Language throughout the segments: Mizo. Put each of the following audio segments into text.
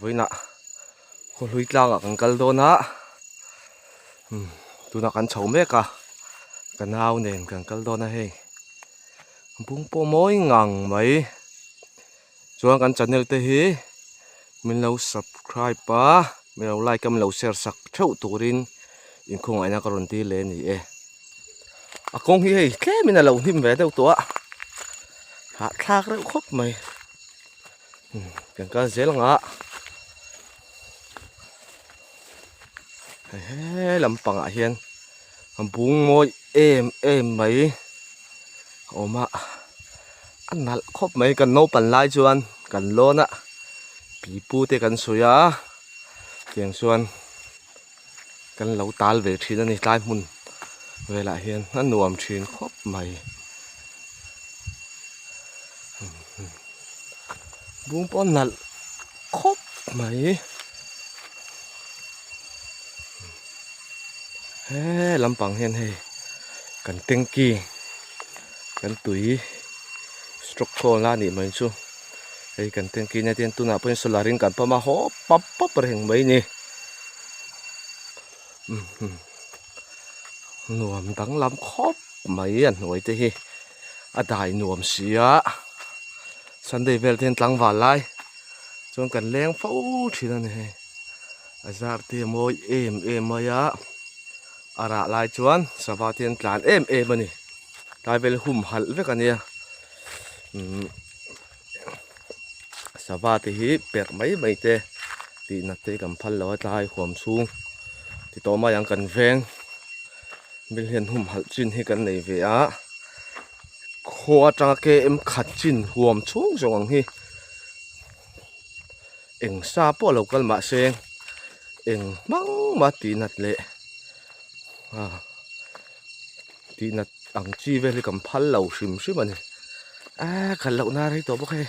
Vawiinah khawhlui tlangah kan kal dawn a umm tunah kan chho mek a ka nau nen kan kal dawn a hei bung pawh mawi ngang mai chuan kan channel te hi min lo subscribe a min lo like a min lo share sak theuh turin inkhawngaihna ka rawn dil leh a ni e a kawng hi hei tlemin a lo hnim ve deuh tawh a hahthlak reuh khawp mai. Kan kal zel ang a he lampangah hian bung mawi em em mai a awm a a nalh khawp mai kan naupang lai chuan kan lawn a pipu te kan sawi a tiang chuan kan lo tal ve thin a ni tlai hmun velah hian a nuam thin khawp mai. Bung pawh a nalh khawp mai he lampang hian hei kan tanky kan tui stroke khawl a nih mai chu hei kan tanky na te hian tunah pawhin solar in kan pump a haw pap pap reng mai a ni nuam danglam khawp mai a hnuai te hi. A dai nuam si a sunday vel te hian tlangval lai chuan kan leng fo thin a ni hei a zar te a mawi em em mai a a rah lai chuan sava te an tlan em em a ni tlai vel hum halh vek a nia umm sava te hi perh mai mai te tih nat te hi kan phal lo a tlai huam chhung ti tawh mai ang kan veng. Bil hian humhalh chin hi kan nei ve a khaw atanga km khat chin huam chhung zawng ang hi eng sa pawh a lo kal mah se eng hmang mah tih nat leh ah tih nat ang chi vel hi kan phal lo hrim hrim a ni ah kal loh na rei tawh bawk hei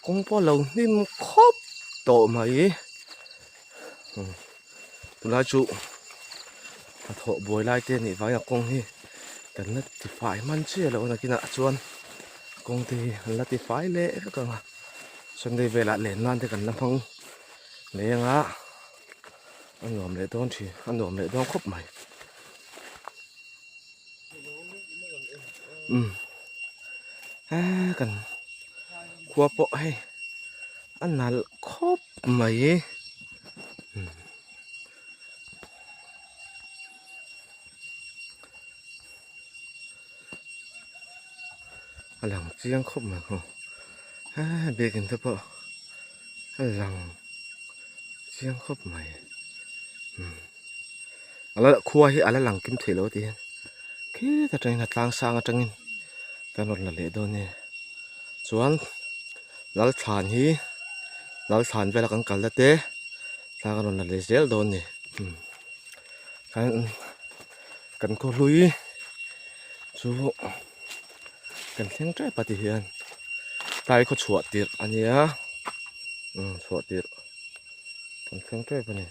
kawng pawh a lo hnim khawp tawh mai Tunlai chu hnathawh buai lai te anih vangin a kawng hi kan la tifai hman chiah loh a nakinah chuan kawng te hi an la tifai leh vek ang a sunday velah len nan te kan la hmang leh ang a a nuam leh dawn thin a nuam leh dawn khawp mai umm he kan khua pawh hei a nalh khawp mai. A lang chiang khawp mai khaw he biakin te pawh a lang chiang khawp mai a la khua hi a la lang kim theih loh a ti hian khit atangin a tlang sang atangin kan rawn la leh dawn a ni chuan Lalthlan hi Lalthlan vela kan kal na te thla kan rawn la leh zel dawn a ni kan kan khaw hlui chu kan thleng tep a ti hian tlai khaw chhuah tirh a nia umm chhuah tirh kan thleng tep a ni.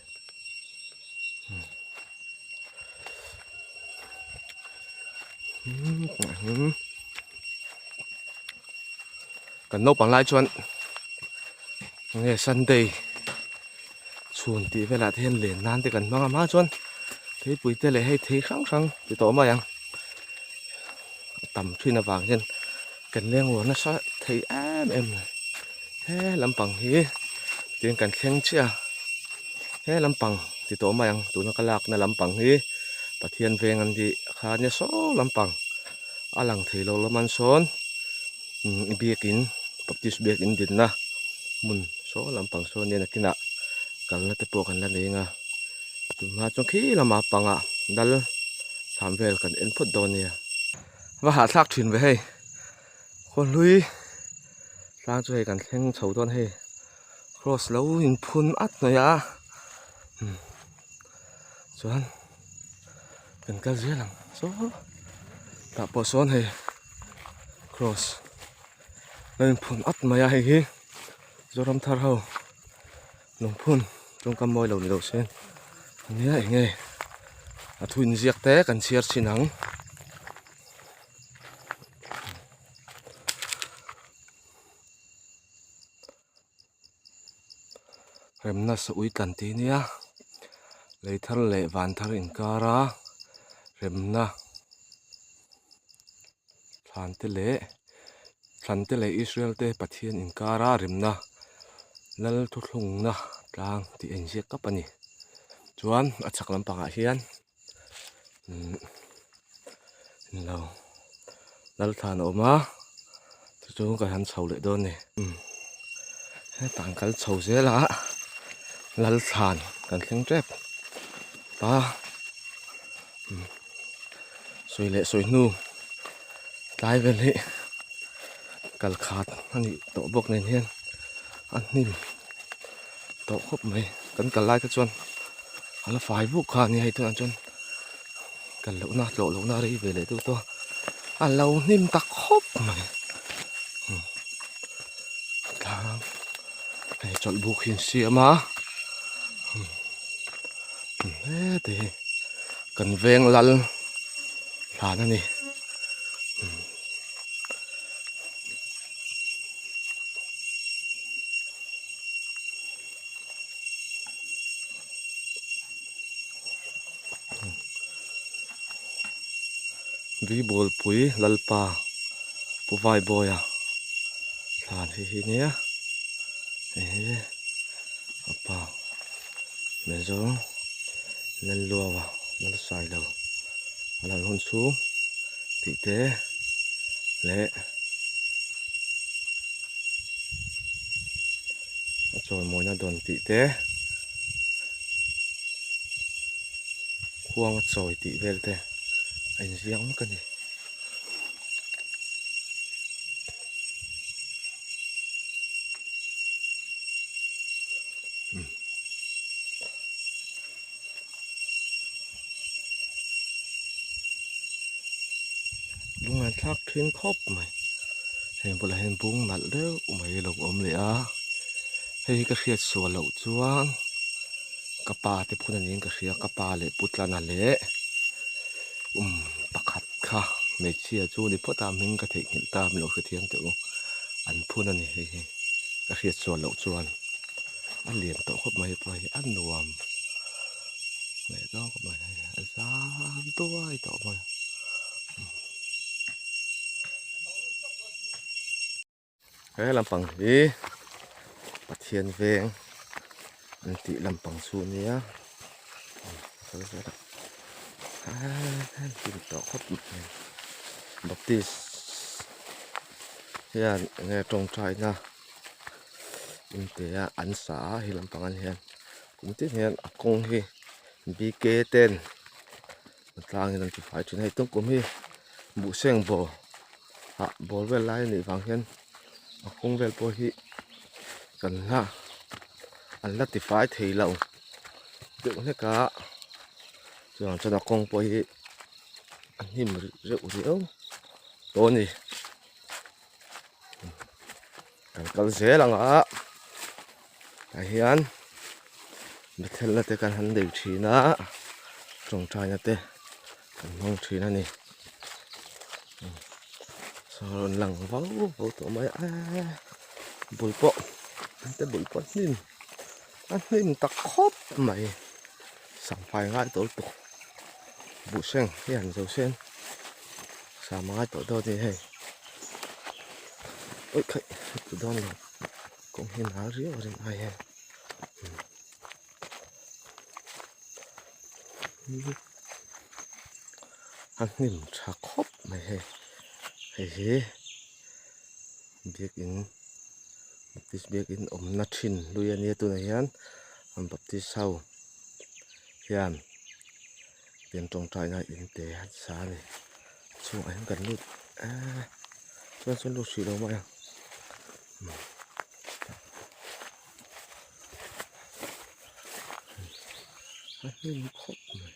Kan naupang lai chuan nge sunday chhun tih velah te hian len nan te kan hmang a hma chuan theipui te leh hei thei hrang hrang ti tawh mai ang a tam thin avang hian kan leng uar nasa thei em em he lampang hi tin kan thleng chiah a. He lampang ti tawh mai ang tuna ka lakna lampang hi Pathian veng an tih kha ania saw lampang a lang thei lo lawm an sawn umm biakin baptist biakin dinna hmun saw lampang sawn nia nakinah kalna te pawh kan la nei ang a tunhma chuan khi lama pangah dal thlam vel kan en phawt dawn ania va hahthlak thin ve hei khawhlui tlang chu hei kan thleng chho dawn hei. Cross lo in phun at mai a chuan kan kal zel ang saw tah pawh sawn hei cross lo in phun at mai a hei hi zoram thar ho lungphun tawngkam mawi lo ni lo se ania eng nge a thu inziak te kan chhiar chhin ang. Remna sa ui tlan tih nia lei thar leh van thar inkara remna thlan te leh thlan te leh Israel te Pathian inkara remna lal thuthlungna tlang tih a inziak kap a ni chuan a chhak lampangah hian umm englo lal thlan a awm a chu chu kan han chho leh dawn a ni umm hetah an kal chho zel a lal thlan kan thleng tep a umm sawi leh sawi hnu tlai vel hi kal khat a nih tawh bawk nen hian a hnim tawh khawp mai kan kal lai te chuan. A la fai vuk kha a nia hei tunah chuan kal lohna tlawh lohna a rei ve leh deuh tawh a a lo hnim ta khawp mai tlang hei chawlh buk hi an siam a heti hi kan veng lal hlan a ni. Vibawlpui Lalpa Pu Vaibawia thlan hi hi nia hei hi a pa Mizo Lalluaua Lalsailo a lal hun chhung tih te leh. A chawimawina dawn tih te khuang a chawi tih vel te a inziak mek a ni. Lungngai thlak thin khawp mai heng bulah hian bung nalh deuh mai a lo awm leh a hei hi ka hriat sual loh chuan ka pa te phun a niin ka hria ka pa leh pu tlana leh um pakhat kha hmeichhia chu ni phawt a hming ka theihnghilh ta min lo hrethiam teh u an phun a ni hei hi ka hriat sual loh chuan. A lian tawh khawp mai pawh hi a nuam leh dawn khawp mai hei a zam duai tawh mai he lampang hi Pathian veng an tih lampang chu a nia tawh khawp mai baptist hian enge tawngtaina. Inte a an sa a he lampang ah hian kum tin hian a kawng hi bk ten a tlangin an ti fai thin a hei tawngkawm hi buhseng bawr ah bawr vel lai a nih vang hian a kawng vel pawh hi kan la an la ti fai thei lo deuh hlek a chuvang chuan a kawng pawh hi a hnim reuh riau tawh a ni. Kan kal zel ang a tah hian Bethel-na te kan han nei thin a tawngtaina te kan hmang thin a ni saw rawn lang vau vau tawh mai a bul pawh te bul pawh hnim a hnim tak khawp mai sangfai ngai tawh lutuk buhseng hi han zo sen. Sam a ngai tawh dawn a ni hei awih khaih a tlu dawn lo kawng hi nal riau a rin ai hian a hnim tha khawp mai hei hei hi biakin baptist biakin awmna thin hlui a nia tunah hian an baptist ho hian. Pian tawngtaina in te a sa a ni chhungah hian kan lut eee chuan chuan lut hrih lo mai ang a hnim khawp mai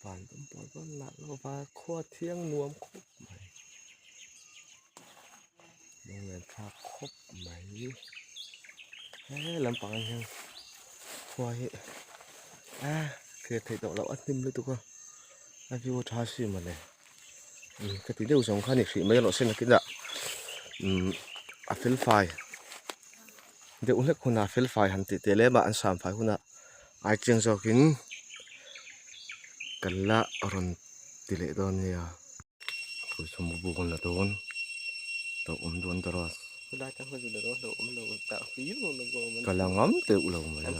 van dum pawl pawn lah lova khua thiang nuam khawp mai. Lunglen thlak khawp mai he lampang ah hian khua hi a thlir theih tawh loh a hnim lutuk a a view a tha si mawle umm ka ti deuh zawng kha a ni hrih mai alawh se nakinah umm. a fel fai deuh hlek hunah fel fai han tih teh lem a an sam fai hunah ai chiang zawkin kan la rawn ti leh dawn nia. Kawlchhum buk an la dawn tawh awm dawn ta rawh. Ka la ngam teuh lo mai a.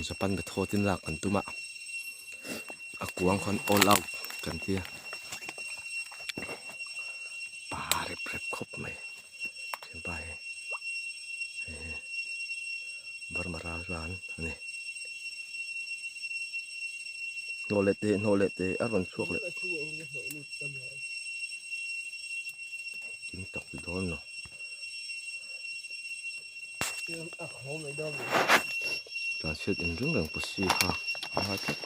Japan method in lak kan tum a a kuang khawn all out kan tia pa rep rep khawp mai thianpa hi hei Burma ral hlan a ni hnawh leh teh hnawh leh teh a rawn chhuak leh kim tak dawn lo. Tlanchhiat in ring reng pawh si kha a ngai tlat.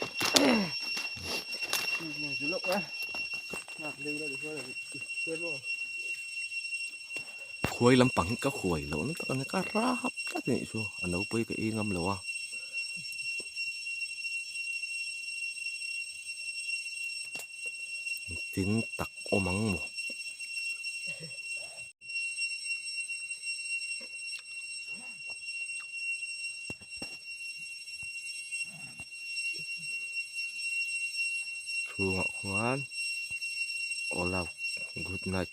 Khuai lampang hi ka huai loh na tak a ni ka rap tlat a nih chu a no pawh hi ka ei ngam lo a. Tin tak awm ang maw. Chhungah khuan all out good night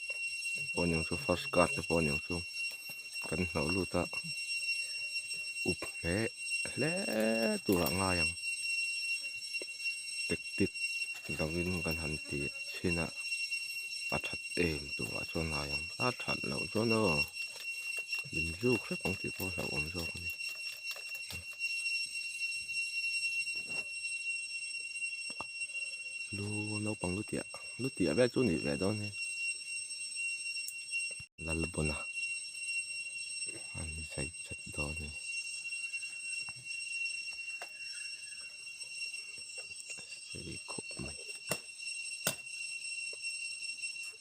pawh a ni ang chu first card te pawh a ni ang chu kan hnawh lut a up hle hle turah a ngai ang tactic dangin kan han ti chhin a a that em turah chuan ngai ang a that loh chuan aw min zuk hrep ang tih pawh a hlauhawm zawk a ni. Lu naupang lu tiah lu tiah vel chu nih ve dawn hi Lalbawna an zai chat dawn a ni. Sei khawp mai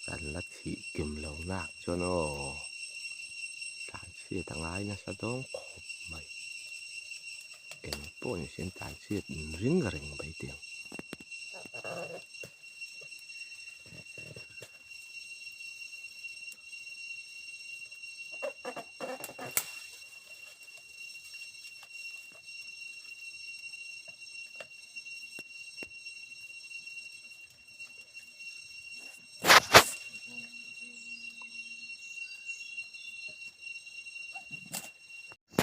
kan la thih kim lo nak chuan aw tlanchhiat a ngai nasa dawn khawp mai eng pawh ni se tlanchhiat in ring reng mai teh ang.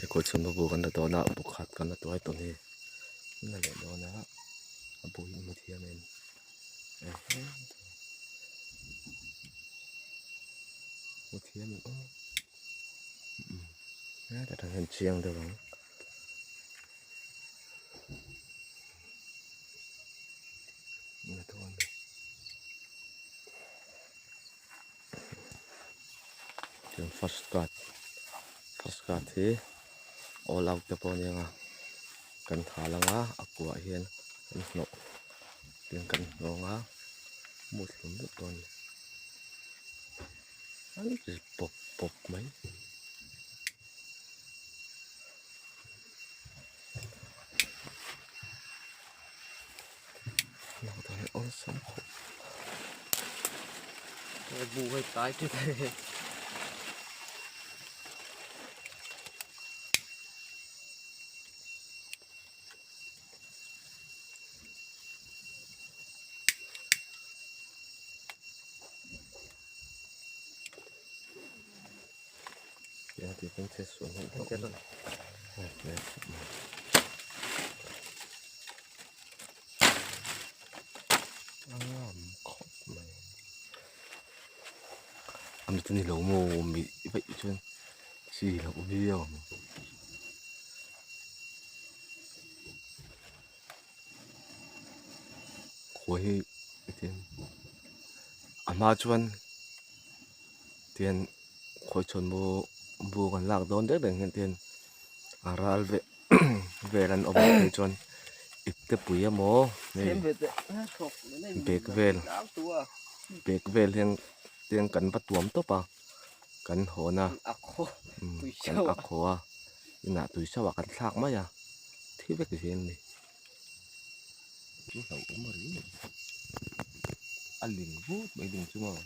He kawr chhunna bu kan la dawn a bu khat kan la tuai tawh a ni an la leh dawn a a bu hi a hmu thiam em hmu thiam em aw helai atang hian chiang deuh ang. Chuan first card first card hi all out te pawh a ni ang a kan thal ang a a kuah hian kan hnawh tin kan hnawng a mut hlum deuh dawn a ni an pawp pawp mai. Awlsam khawp bu hei tlai tlat a ni. A mit a ni lo maw mi vaih chuan chi loh viau ang. Khuai hi hetiang a hma chuan tian khawi chhawn maw bu kan lak dawn deuh reng hian tian a ral ve vel an awm phei chuan ipte pui emaw hei bag vel bag vel hian tiang kan va tuam tawp a kan hawn a kan ak haw a inah tui chauh ah kan thlak mai a thi vek zel a ni. A ling vut mai ding chu maw.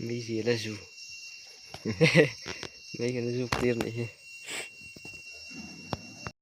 Mei zel a zu. Mei kan zu clear nih hi.